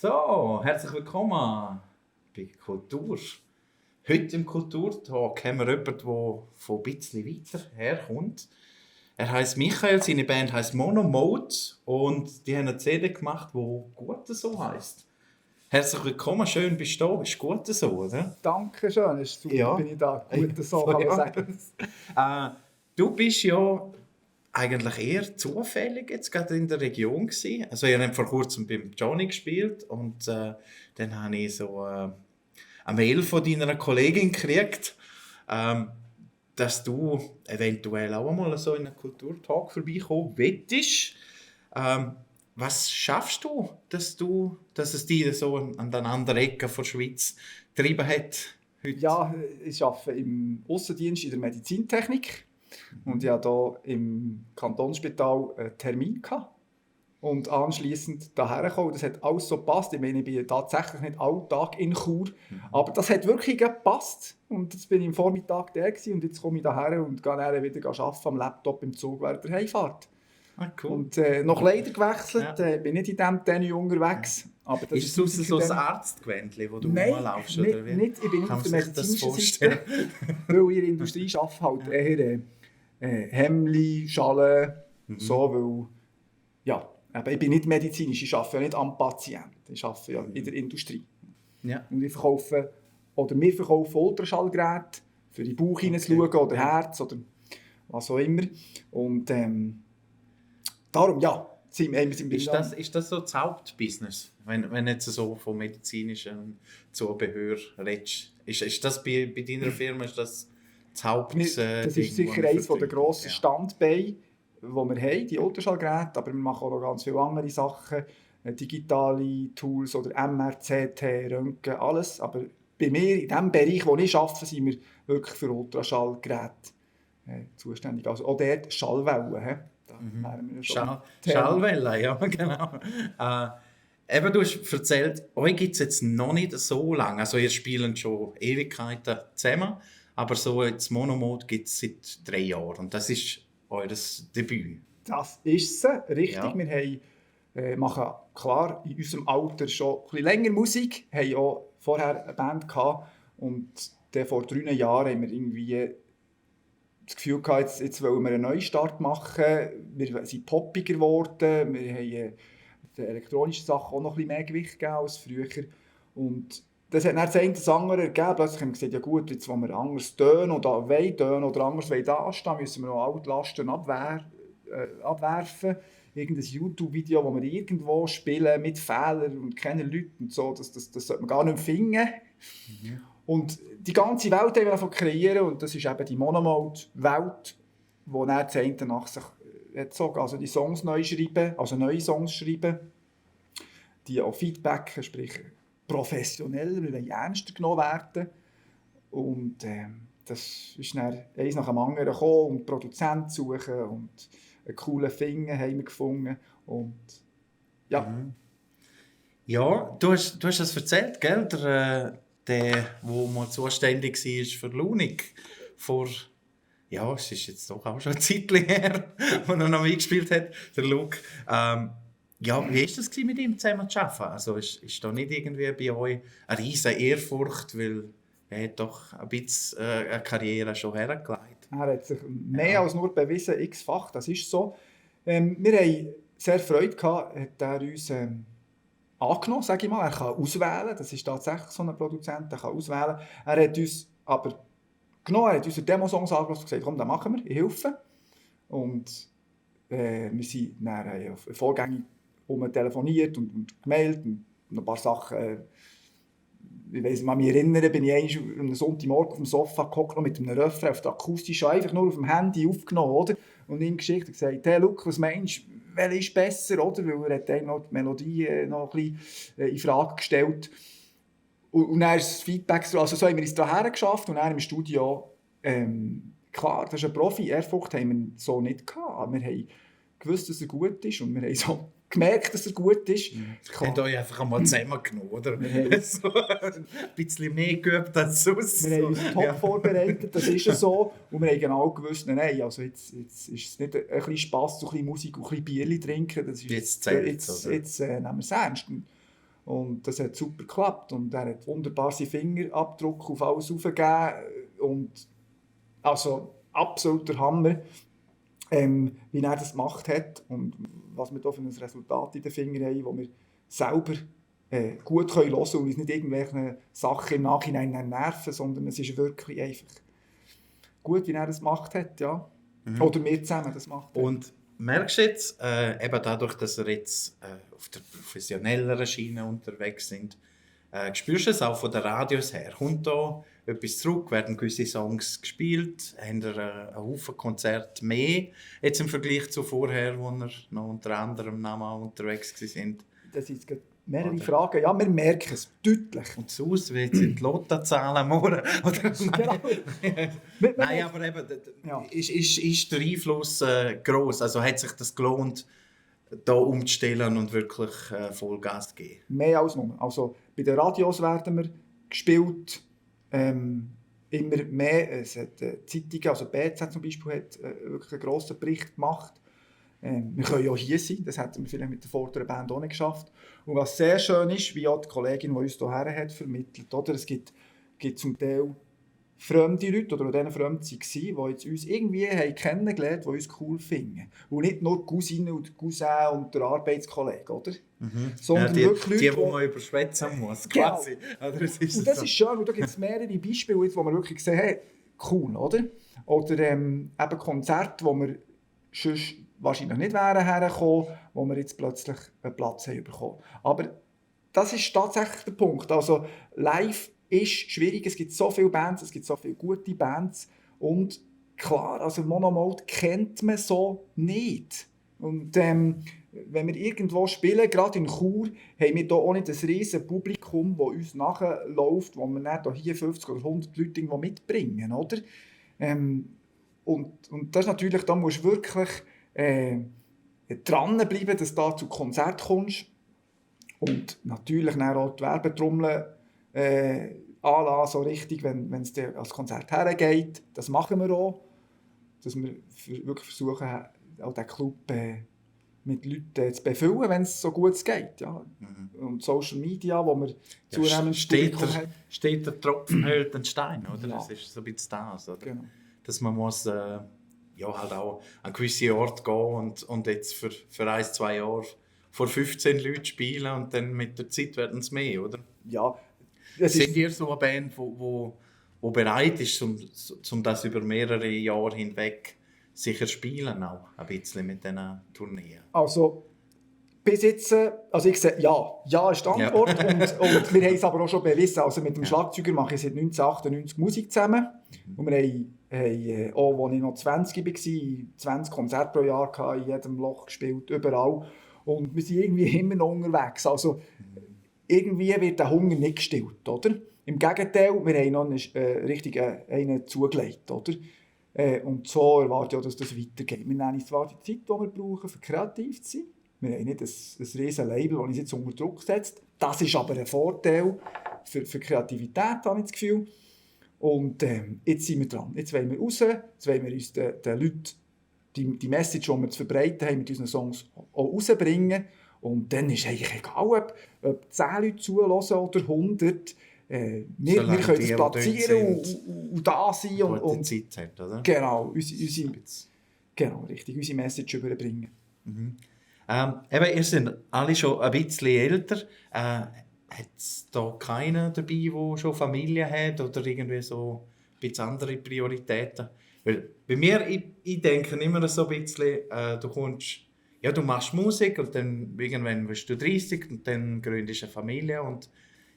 So, herzlich willkommen bei Kultur. Heute im Kulturtalk haben wir jemanden, der von ein bisschen weiter herkommt. Er heisst Michael, seine Band heisst Monomode und die haben eine CD gemacht, die «Gut so» heisst. Herzlich willkommen, schön bist du da. Ist gut so, oder? Danke schön, ist super, Ja. bin ich da. Gut so, kann man sagen. Du bist ja eigentlich eher zufällig jetzt gerade in der Region gewesen. Also ich habe vor kurzem beim Johnny gespielt und dann habe ich so eine Mail von deiner Kollegin gekriegt, dass du eventuell auch mal so in einen Kulturtalk vorbeikommen willst. Was schaffst du, dass es dich so an den anderen Ecken der Schweiz getrieben hat? Heute? Ja, ich arbeite im Aussendienst in der Medizintechnik und ich hatte hier im Kantonsspital einen Termin gehabt und anschliessend hierher gekommen. Das hat alles so gepasst. Ich meine, ich bin tatsächlich nicht alltag in Chur, aber das hat wirklich gepasst. Und jetzt bin ich am Vormittag da gewesen, und jetzt komme ich hierher und gehe dann wieder arbeiten am Laptop im Zug während der Heimfahrt. Ah, cool. Und noch leider gewechselt, bin nicht in diesem Tenue unterwegs. Aber das ist es so ein Arztgewändchen, wo du rumlaufst? Nein, oder wie? nicht. Ich bin nicht Kann auf man der sich das medizinischen vorstellen? Seite, weil ich in der Industrie arbeite, halt eher Hemdli, Schalen, so, weil, ja, aber ich bin nicht medizinisch, ich arbeite ja nicht am Patienten, ich arbeite ja in der Industrie. Ja. Und wir verkaufen Ultraschallgeräte, für die Bauch hineinzuschauen oder Herz oder was auch immer. Und darum, ja, sind Ist das so das Hauptbusiness? Wenn jetzt so von medizinischem Zubehör redest, ist das bei deiner Firma ist das Haupt? das ist sicher eines der grossen Standbeine, die wir haben, die Ultraschallgeräte, aber wir machen auch noch ganz viele andere Sachen, digitale Tools oder MRCT, Röntgen, alles. Aber bei mir, in dem Bereich, wo ich arbeite, sind wir wirklich für Ultraschallgeräte zuständig. Also auch dort Schallwellen. Schallwelle, ja, genau. Eben, du hast erzählt, euch gibt es jetzt noch nicht so lange. Also ihr spielt schon Ewigkeiten zusammen, aber so jetzt Monomode gibt es seit 3 Jahren und das ist eures Debüt. Das ist es, richtig. Ja. Wir machen klar in unserem Alter schon ein bisschen länger Musik, haben auch vorher eine Band gehabt und dann vor 3 Jahren haben wir irgendwie das Gefühl gehabt, jetzt wollen wir einen Neustart machen. Wir sind poppiger geworden, wir haben den elektronischen Sachen auch noch ein bisschen mehr Gewicht gegeben als früher. Und das hat dann das eine das andere ergeben. Plötzlich haben wir gesagt, ja gut, jetzt wollen wir anders tönen oder anders dastehen, müssen wir noch Altlasten abwerfen. Irgendein YouTube-Video, das wir irgendwo spielen mit Fehlern und kennen Leute und so, das sollte man gar nicht finden. Und die ganze Welt haben wir davon kreieren und das ist eben die Monomode-Welt, wo dann das eine nach sich zog. Also die Songs neu schreiben, also neue Songs schreiben, die auch feedbacken, sprich professionell, wir wollen ernster genommen werden. Und das ist dann eins nach dem anderen gekommen und Produzenten suchen und einen coolen Finger haben wir gefunden. Und ja. Ja, du hast das erzählt, gell? Der mal zuständig war für Lunik, ja, es ist jetzt doch auch schon ein Zeitchen her, als er noch mitgespielt hat, der Luke. Ja, wie war das mit ihm zusammen zu arbeiten? Also ist da nicht irgendwie bei euch eine riesige Ehrfurcht, weil er hat doch ein bisschen eine Karriere schon hergelegt. Er hat sich mehr als nur bewiesen, x-fach, das ist so. Wir haben sehr Freude gehabt, hat er uns angenommen, sage ich mal. Er kann auswählen, das ist tatsächlich so ein Produzent, der kann auswählen. Er hat uns aber genommen, er hat unsere Demo-Songs angehört und gesagt, komm, das machen wir, ich helfe. Und wir sind dann vorgängig telefoniert und gemeldet und noch ein paar Sachen. Ich weiss, ich kann mich erinnern, bin ich einmal am Sonntagmorgen auf dem Sofa gehockt mit einem Refrain auf der akustischen, einfach nur auf dem Handy aufgenommen, oder? Und ihm geschickt und gesagt, hey, Luke, was meinst du, welcher ist besser, oder? Weil er hat dann noch die Melodie noch ein bisschen in Frage gestellt. Und dann ist das Feedback, also so haben wir uns hierher geschafft und dann im Studio, klar, das ist ein Profi, Ehrfurcht haben wir so nicht gehabt. Wir haben gewusst, dass er gut ist und wir haben so gemerkt, dass er gut ist. Ihr habt euch einfach einmal zusammengenommen, oder? So ein bisschen mehr geübt als sonst. Wir haben uns top vorbereitet, das ist ja so. Und wir haben genau gewusst, nein, also jetzt ist es nicht ein bisschen Spass, so ein bisschen Musik und ein bisschen Bierchen trinken. Das ist jetzt nehmen wir es ernst. Und das hat super geklappt. Und er hat wunderbar seinen Fingerabdruck auf alles aufgegeben. Und also absoluter Hammer, wie er das gemacht hat und was wir da für ein Resultat in den Fingern haben, wo wir selber gut hören können und uns nicht irgendwelche Sachen im Nachhinein nerven, sondern es ist wirklich einfach gut, wie er das gemacht hat, ja. Oder wir zusammen das gemacht haben. Und merkst du jetzt, eben dadurch, dass wir jetzt auf der professionelleren Schiene unterwegs sind, spürst du es auch von den Radios her? Kommt da etwas zurück? Werden gewisse Songs gespielt? Haben wir einen Haufen Konzerte mehr jetzt im Vergleich zu vorher, wo wir noch unter anderem Namen unterwegs waren? Das sind jetzt mehrere Fragen. Ja, wir merken es deutlich. Und sonst, wie jetzt sind die Lottozahlen morgen? Genau. Nein, aber eben, Ja. ist der Einfluss gross? Also hat sich das gelohnt, da umzustellen und wirklich Vollgas zu geben? Mehr als nur. Also bei den Radios werden wir gespielt. Immer mehr. Es hat Zeitungen, also BZ zum Beispiel, hat wirklich einen grossen Bericht gemacht. Wir können ja auch hier sein, das hätten wir vielleicht mit der vorderen Band auch nicht geschafft. Und was sehr schön ist, wie auch die Kollegin, die uns hierher hat vermittelt, oder? Es gibt zum Teil fremde Leute, oder denen fremd waren, die jetzt uns irgendwie haben kennengelernt, die uns cool finden. Und nicht nur die Cousine und der Cousin und der Arbeitskollege, oder? Sondern ja, wirklich die, Leute, wo man überschwätzen muss, Genau. quasi. Oder es ist und das so. ist schön, weil da gibt es mehrere Beispiele, jetzt, wo man wirklich sehen, hey, cool, oder? Oder eben Konzerte, wo wir sonst wahrscheinlich nicht wären hergekommen, wo wir jetzt plötzlich einen Platz haben bekommen. Aber das ist tatsächlich der Punkt. Also live ist schwierig, es gibt so viele Bands, es gibt so viele gute Bands und klar, also Monomode kennt man so nicht. Und wenn wir irgendwo spielen, gerade in Chur, haben wir hier auch nicht ein riesiges Publikum, das uns nachläuft, wo wir dann hier 50 oder 100 Leute irgendwo mitbringen, oder? Und das ist natürlich, da musst du wirklich dranbleiben, dass du da zu Konzert kommst. Und natürlich dann auch die Werbetrommel anlassen, so richtig, wenn es dir als Konzert hergeht. Das machen wir auch. Dass wir wirklich versuchen, auch den Club mit Leuten zu befüllen, wenn es so gut geht. Ja. Und Social Media, wo wir zunehmend Publikum haben. Steht der Tropfen höhlt den Stein, oder? Ja. Das ist so ein bisschen das, oder? Genau. Dass man muss halt auch an gewisse Orte gehen und jetzt für 1-2 Jahre vor 15 Leuten spielen und dann mit der Zeit werden es mehr, oder? Ja, es Sind ihr so eine Band, die bereit ist, um das über mehrere Jahre hinweg sicher spielen auch, ein bisschen mit diesen Tourneen? Also, bis jetzt, also ich sage ja ist die Antwort. Ja. Und wir haben es aber auch schon bewiesen. Also mit dem Schlagzeuger mache ich seit 1998 Musik zusammen. Und wir haben auch, als ich noch 20 war, 20 Konzerte pro Jahr gehabt, in jedem Loch gespielt, überall. Und wir sind irgendwie immer noch unterwegs. Also irgendwie wird der Hunger nicht gestillt, oder? Im Gegenteil, wir haben noch einen zugelegt, oder? Und so erwarte ich auch, dass das weitergeht. Wir nehmen uns zwar die Zeit, die wir brauchen, um kreativ zu sein. Wir haben nicht ein riesiges Label, das uns jetzt unter Druck setzt. Das ist aber ein Vorteil für Kreativität, habe ich das Gefühl. Und jetzt sind wir dran. Jetzt wollen wir raus, jetzt wollen wir uns den Leuten die Message, die wir zu verbreiten haben, mit unseren Songs auch rausbringen. Und dann ist eigentlich egal, ob 10 Leute zuhören oder 100. Wir können das platzieren und da sein. Und Zeit hat, oder? Genau, genau, richtig, unsere Message überbringen. Eben, ihr seid alle schon ein bisschen älter. Hat es da keinen dabei, der schon Familie hat oder irgendwie so ein bisschen andere Prioritäten? Weil bei mir, ich denke immer so ein bisschen, du machst Musik und dann irgendwann wirst du 30 und dann gründest du eine Familie und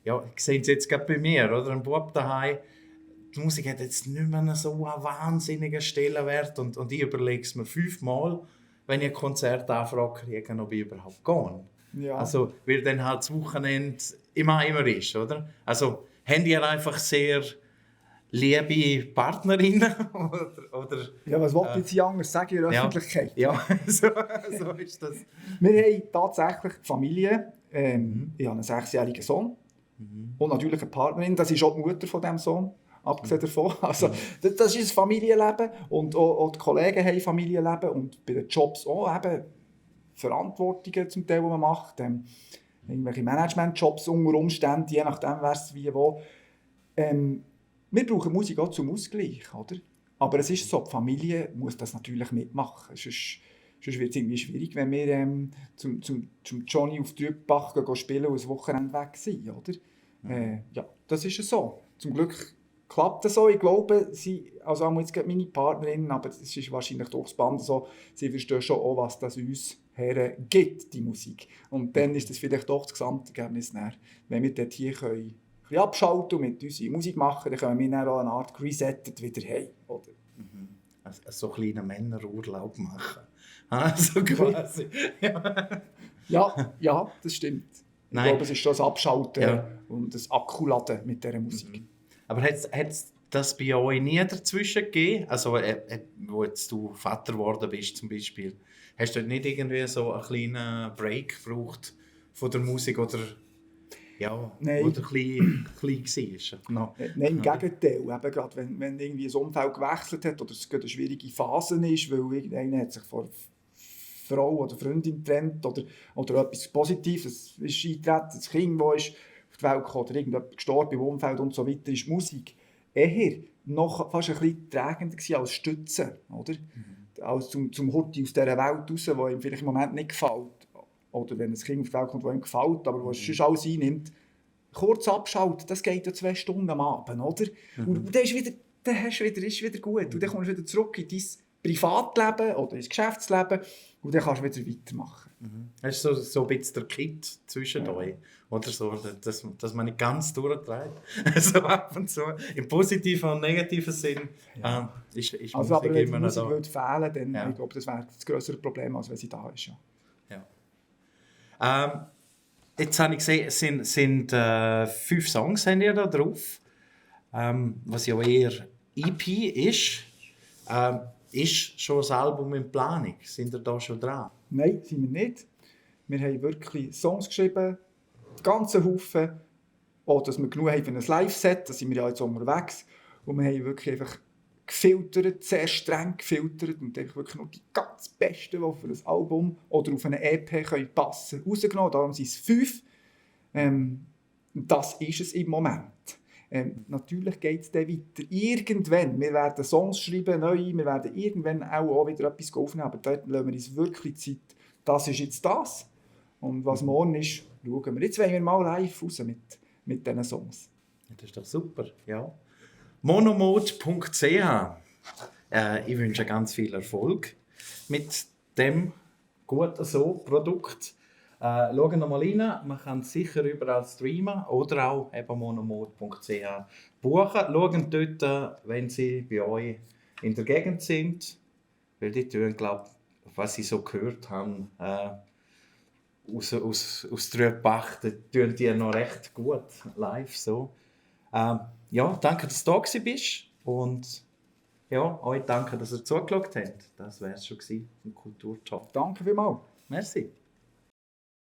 ja, ich sehe es jetzt gerade bei mir, oder? Ein Bub daheim. Die Musik hat jetzt nicht mehr so einen wahnsinnigen Stellenwert und ich überlege es mir 5-mal, wenn ich ein Konzert anfrage, kriege, ob ich überhaupt gehe. Ja. Also, weil dann halt das Wochenende immer ist, oder? Also, haben ihr einfach sehr liebe Partnerinnen? oder Ja, was wollte ich jetzt anders sagen in der Öffentlichkeit? Ja, so ist das. Wir haben tatsächlich Familie. Ich habe einen 6-jährigen Sohn und natürlich eine Partnerin. Das ist auch die Mutter von diesem Sohn, abgesehen davon. Also, das ist ein Familienleben und auch die Kollegen haben Familienleben und bei den Jobs auch eben Verantwortungen zum Teil, die man macht. irgendwelche Management-Jobs unter Umständen, je nachdem, wer es wie wo. Wir brauchen Musik auch zum Ausgleich, oder? Aber es ist so, die Familie muss das natürlich mitmachen. Sonst wird es irgendwie schwierig, wenn wir zum Johnny auf Trübach spielen und ein Wochenende weg sind, oder? Ja, das ist so. Zum Glück klappt das so. Ich glaube, also auch jetzt gerade meine Partnerin, aber es ist wahrscheinlich durchs Band so, sie verstehen schon auch, was das uns gibt, die Musik. Und dann ist das vielleicht doch das Gesamtergebnis näher. Wenn wir dort hier können, ein bisschen abschalten und mit unserer Musik machen, dann können wir dann auch eine Art resettet wieder heim, oder? Also, so einen kleinen Männerurlaub machen. So quasi. Ja, das stimmt. Ich glaube, es ist schon das Abschalten und das Akkuladen mit dieser Musik. Aber hat es das bei euch nie dazwischen gegeben? Also, wo jetzt du Vater geworden bist zum Beispiel, hast du nicht irgendwie so einen kleinen Break gebraucht von der Musik oder Nein. wo du klein war? No. Nein, im Gegenteil. Eben gerade wenn irgendwie ein Umfeld gewechselt hat oder es gerade eine schwierige Phase ist, weil irgendeiner hat sich von Frau oder Freundin getrennt oder etwas Positives ist eingetreten, das Kind, das ist auf die Welt gekommen oder irgendjemand gestorben im Umfeld und so weiter, ist Musik eher noch fast ein bisschen tragender gewesen als Stütze, oder? Als zum Hurti aus dieser Welt raus, die ihm vielleicht im Moment nicht gefällt. Oder wenn ein Kind auf die Welt kommt, das ihm gefällt, aber was sonst alles einnimmt. Kurz abschalten, das geht ja 2 Stunden am Abend, oder? Und dann ist wieder gut. Und dann kommst du wieder zurück in dein Privatleben oder ins Geschäftsleben und dann kannst du wieder weitermachen. Hast du so ein bisschen der Kit zwischen euch? Oder so, dass man nicht ganz durchdreht? So ab und zu. Im positiven und negativen Sinn ist also, aber wenn die immer noch Musik da. würde fehlen, dann ich glaube, das wäre das grössere Problem, als wenn sie da ist. Jetzt habe ich gesehen, es sind 5 Songs haben ihr da drauf, was ja eher EP ist. Ist schon ein Album in Planung? Sind ihr da schon dran? Nein, sind wir nicht. Wir haben wirklich Songs geschrieben, ganzen Haufen. Auch, dass wir genug haben für ein Live-Set, da sind wir ja jetzt unterwegs. Und wir haben wirklich einfach gefiltert, sehr streng gefiltert und einfach wirklich nur die ganz Besten, die für ein Album oder auf eine EP können passen, rausgenommen. Darum sind es 5. Das ist es im Moment. Natürlich geht es dann weiter. Irgendwann, wir werden Songs schreiben, neue, wir werden irgendwann auch wieder etwas aufnehmen, aber dort lassen wir uns wirklich Zeit. Das ist jetzt das. Und was morgen ist, schauen wir. Jetzt wollen wir mal live raus mit diesen Songs. Das ist doch super, ja. Monomode.ch ich wünsche ganz viel Erfolg mit dem guten Produkt. Schauen wir mal rein, man kann es sicher überall streamen oder auch eben monomode.ch buchen. Schauen dort, wenn sie bei euch in der Gegend sind, weil die tun, glaube ich, was ich so gehört habe, aus Trübach, da tun die noch recht gut live so. Danke, dass du da bist und euch danke, dass ihr zugeschaut habt. Das wäre es schon gewesen im Kulturtalk. Danke vielmals. Merci.